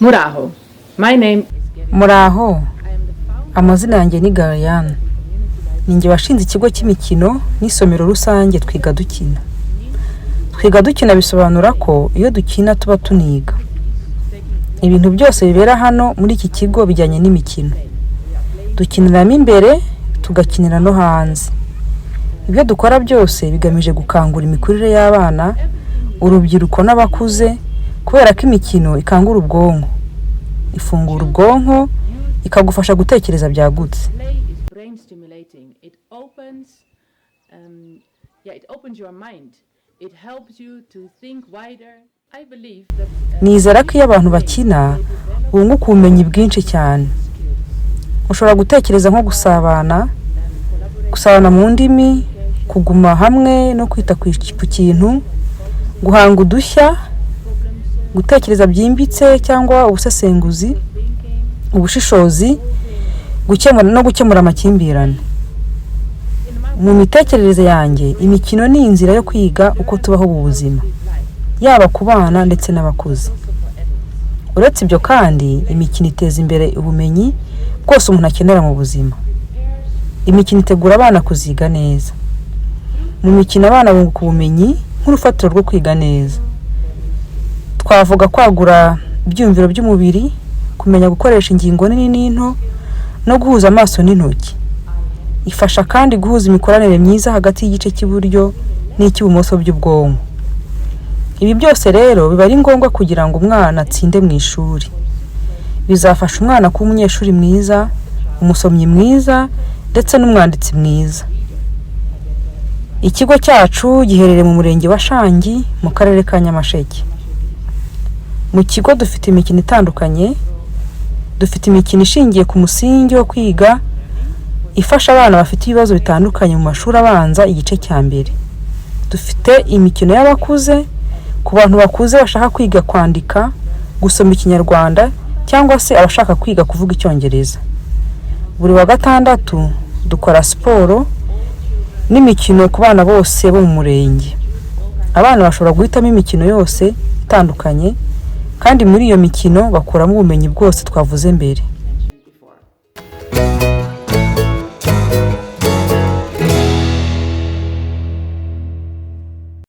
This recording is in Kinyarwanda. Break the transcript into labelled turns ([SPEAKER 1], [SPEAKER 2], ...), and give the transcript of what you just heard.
[SPEAKER 1] Muraho. My name
[SPEAKER 2] Muraho, amazina yanjye ni Gariyane. Ni njye washinze ikigo cy'imikino n'isomero rusange Twiga Dukina. Twiga Dukina bisobanura ko iyo dukina tuba tuniga. Ibintu byose bibera hano muri iki kigo bijyanye n'imikino. Dukiniramo imbere, tugakinira no hanze. Ibyo dukora byose bigamije gukangura imikurire y'abana, urubyiruko n'abakuze, kubera ko imikino ikangura ubwonko, ifungura ubwonko, ikagufasha gutekereza byagutse.
[SPEAKER 1] Play is brain stimulating. It opens, yeah, it opens your mind. It helps you to think wider. I believe that
[SPEAKER 2] Nizera ko iyo abantu bakina bunguka ubumenyi bwinshi cyane. Ushobora gutekereza nko gusabana, gusabana mu ndimi, kuguma hamwe no kwita ku kintu, guhanga udushya, gutekereza byimbitse cyangwa ubusesenguzi, ubushishozi, gukemura no gukemura amakimbirane. Mu mitekerereze yanjye, imikino ni inzira yo kwiga uko tubaho mu buzima, yaba ku bana ndetse n'abakuze. Uretse ibyo kandi, imikino iteza imbere ubumenyi bwose umuntu akenera mu buzima. Imikino itegura abana kuziga neza. Mu mikino abana bunguka ubumenyi nk'urufatiro rwo kwiga neza. Twavuga kwagura ibyiyumviro by'umubiri, kumenya gukoresha ingingo nini n'into no guhuza amaso n'intoki. Ifasha kandi guhuza imikoranire myiza hagati y'igice cy'iburyo n'icy'ibumoso by'ubwonko. Ibi byose rero biba ari ngombwa kugira ngo umwana atsinde mu ishuri. Bizafasha umwana kuba umunyeshuri mwiza, umusomyi mwiza ndetse n'umwanditsi mwiza. Ikigo cyacu giherereye mu Murenge wa Shangi, mu Karere ka Nyamasheke. Mu kigo dufite imikino itandukanye. Dufite imikino ishingiye ku musingi wo kwiga, ifasha abana bafite ibibazo bitandukanye mu mashuri abanza igice cya mbere. Dufite imikino y'abakuze, ku bantu bakuze bashaka kwiga kwandika, gusoma Ikinyarwanda cyangwa se abashaka kwiga kuvuga Icyongereza. Buri wa gatandatu dukora siporo n'imikino ku bana bose bo mu murenge. Abana bashobora guhitamo imikino yose itandukanye, kandi muri iyo mikino bakuramo ubumenyi bwose twavuze mbere.